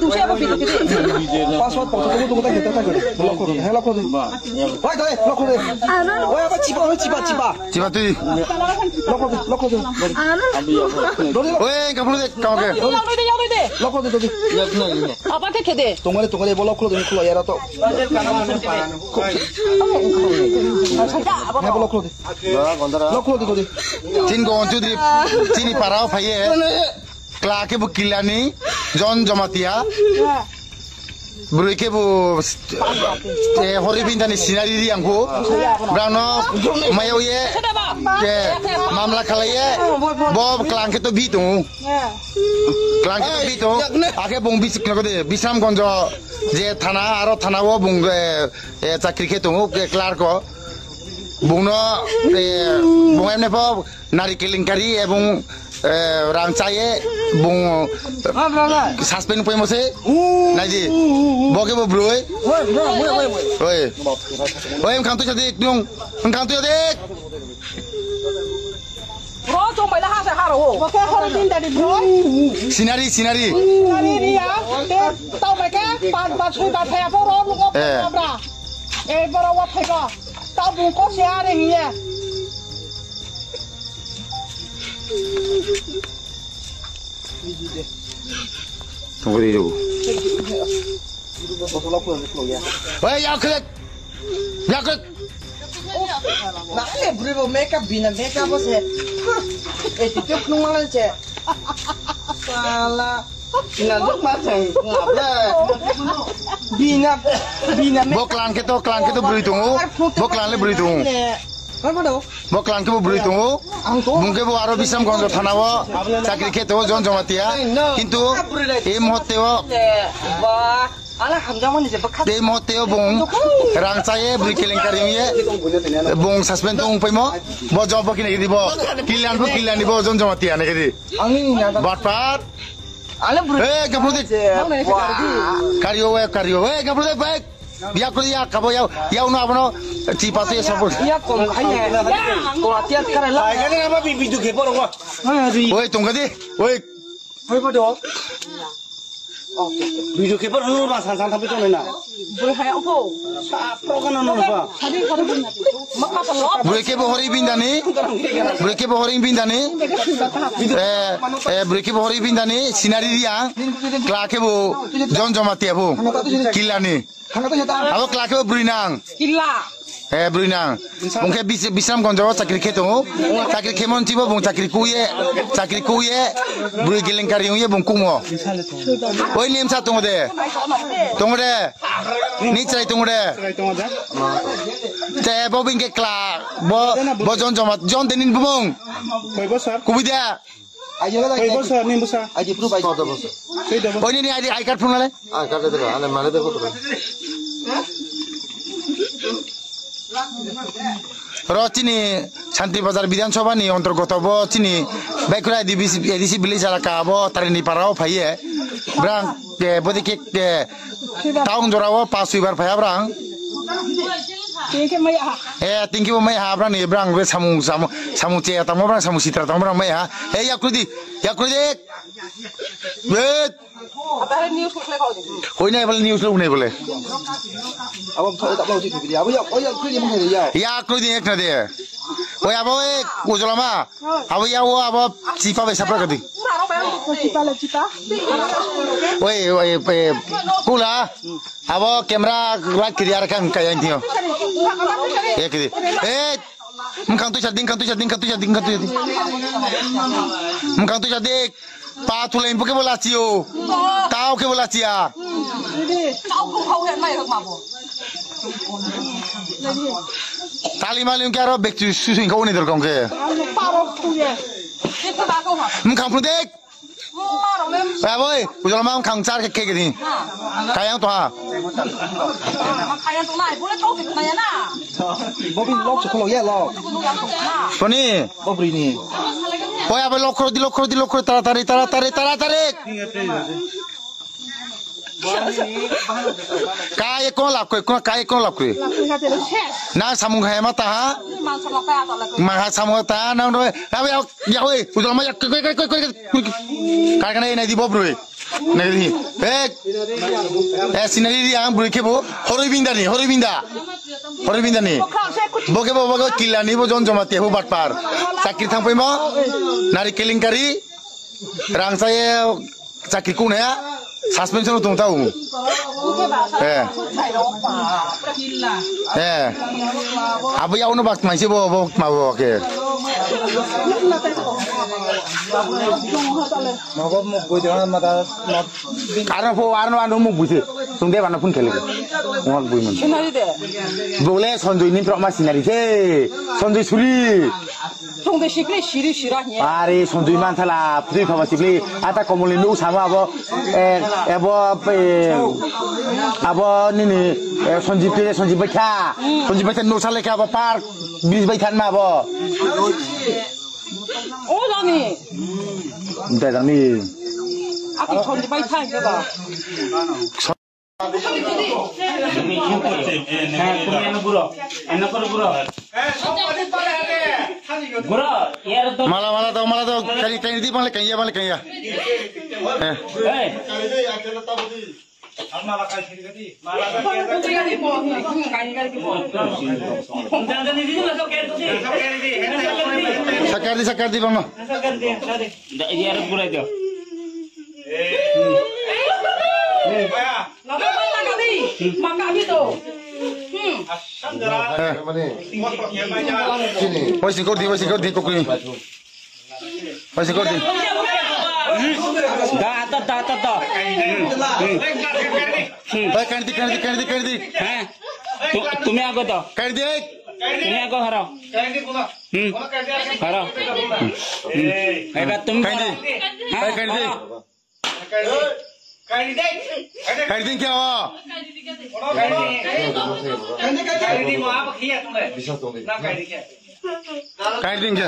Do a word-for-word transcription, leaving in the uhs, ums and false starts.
Password pokto tunggu tunggu tunggu tunggu tunggu. Lock kore, he lock kore. Wai dai, lock kore. Wai apa cipa, wai cipa, cipa. Cipa tui. Lock kore, lock kore. Dori lock. Wai, kamu deh, kamu ke. Lock kore, dori. Apa ke kede? Tunggu deh, tunggu deh, lock kore, lock kore ya to. Lock kore, dori. Lock kore, dori. Tin go on to the, tini parao phaye. Kla khe bo Kilani, Jon Jomatia. Bwrwi khe bo, eh, Horibindani sinari ri ang kho. Brano mayo ye, eh, mamla khalai ye. Bo klang khe to bi tongo. Klang khe to bi tongo. Akhe bung bis-, kla khe de, Bisramgonjo je thana, aro thana o bung, eh, eh, chakri khe tongo, ke clerk o. Bungno, eh, bung emne pho nari kelinkari ebong, eh, rang chaye bung suspend paimo se. Naidi. Bo khe bo broi. Oi. Oi, wngkha twi sadik nung. Wngkha twi sadik. Bro, chong bai la ha se ha ro. Bo khe horo din dadi bro. Sinari, sinari. Sinari ri ya. Te tau bai khe pan ba soi ba thaya bo ro lugo. Eh. Abra. Eh, boro wa phai ba. Tau bung ko se are hiye. Tungri ro. Hei, yakhek. Yakhek. Na, eh, bro, makeup bina, makeup se. Eh, tu tu nung malan se. Sala. Bina, bina, bina. Bo klang khe to, klang khe to bwrwi tongo. Bo klang le bwrwi tongo. Bo klang khe bo bwrwi tongo. Bung khe bo aro Bisramganj thana o chakri khe tongo Jon Jomatia. Kintu ei muhurte o, ei muhurte o bung rang chaye bwrwi kelenkari wngye bung suspend tong paimo. Bo job bo kini di bo. Kilian bo kilian di bo Jon Jomatia ne kedi. Batpat. Ale bro. Eh, gapro de. Kario, eh, kario. Eh, gapro de, bike. Biya kuri ya, kabo ya, ya uno abono, chipa tu ya sabu. Ya kom khai ya. Ko atiat kare la. Ai, kare apa bi, bi tu ke poro ko. Oi, tungga de. Oi. Oi, bodo. Video keeper no ba san san thapi tong na. Bwrwi hai ongkho. Sa pro kana no ba. Bwrwi khe bo Horibindani. Bwrwi khe bo Horibindani. Eh, eh, bwrwi khe bo Horibindani. Sinari ri ang. Kla khe bo Jon Jomatia bo. Killani. Abo kla khe bo bwrwi nang. Killa. Eh, bwrwi nang. Bung khe Bis-, Bisramganj o chakri khe tongo. Chakri khe mon chibo bung chakri kuye, chakri kuye, bwrwi gelenkari wngye bung kumo. Oi nemsa tongo de. Tongo de. Ni chwrai tongo de. Te bo bing khe kla, bo, bo Jon Joma, Jon de nin bumung. Kubui de. Koi bosor, ni bosor? Koi bosor? Oi, ni, ni, I D, I card phone nale? I card de, ale male de, photo. Ro chini Shanti Bazar Bidhan Sabha ni ontorgoto bo chini Baikura A D C, A D C village elaka bo Tarini Para o phaiye. Brang, eh, bodi ke, eh, town jora o pas suibar phaiya brang. Tingki maya. Eh, tingki bo maya brang ni brang be samung, samung, samung che tamo brang samung sitra tamo brang maya. Eh, yakrudi, yakrudi. Wait. Apa news ko khlai kau di? Koi nai bole news lo nai bole. Abo thoi ta bau ti bili. Abo ya, oi ya, koi ni mung ya. Ya koi ni ek na de. Oi abo e ujolama. Abo ya o abo chipa be sapra kadi. Chipa le chipa. Oi, oi, oi, kula. Abo camera light kiri ar kan kaya intio. Ek di. Eh, mkhang tu sarding, khang tu sarding, khang tu sarding, khang tu sarding. Mkhang tu sarding. Pa tulai buke bola chio. Tao ke bola chia. Tali mali ke aro bek tu susu kau ni dorkong ke. Mkhang pun dek. Aboi, ujol mam khang char ke ke gini. Kayang to ha. Bobi lok chuklo ya lok. Toni. Bobri ni. Koi abai lok koro di, lok koro di, lok koro tara tari, tara tari, tara tari. Kai ko lap koi, ko kai ko lap koi. Na samung hai mata ha. Ma ha samung ta na no. Aboi ya, ya oi, ujol ma ya koi, koi, koi, koi, koi. Kai kana nai di bobroi. Nagri. Hey. Eh, sinari ri ang buri kebo. Horoi binda ni, horoi binda. Horoi binda ni. Bo kebo, bo kebo killa ni, bo jon joma te, bo batpar. Chakri thang pai mo. Nari kelinkari. Rang sa ye chakri kun ya. Suspension tung tau. Eh. Eh. Abo ya uno bak mai se bo, bo ma bo ke. Nogo muk bui dona mata. Arno pho, arno ano muk buise. Sung de bana phone khele. Mok bui mun. Sinari de. Bole Sanjoy ni prok ma sinari se. Sanjoy Suri. Sung de sipli siri sira hiya. Are Sanjoy man thala, putui phaba sipli. Ata komol ni nuk sama abo. Eh, abo, eh, abo nini, eh, Sanjib Pire, Sanjib Baikha. Sanjib Baikha nuk sale kha abo park. Bridge bai than ma abo. O jani. Dai jani. Ati thon bai thang ke ba. Heh, tumi eno guro. Eno guro, guro. Guro, yar do. Mala, mala do, mala do. Kali, kali di, mala kaya, mala kaya. Eh. Hey. Sakar di, sakar di, mama. Yar guro do. Lama mana kami? Maka gitu. Hmm. Eh. Wai singkor di, wai singkor di, kokoi. Wai singkor di. Da, da, da, da, da. Hmm. Hmm. Wai kandi, kandi, kandi, kandi. Hah? Tu-, tumi ago to. Kandi. Tumi ago haro. Hmm. Haro. Hmm. Eba tum kandi. Hah? Wai kandi. Haro. Kaiding kya ho? Kaiding kya?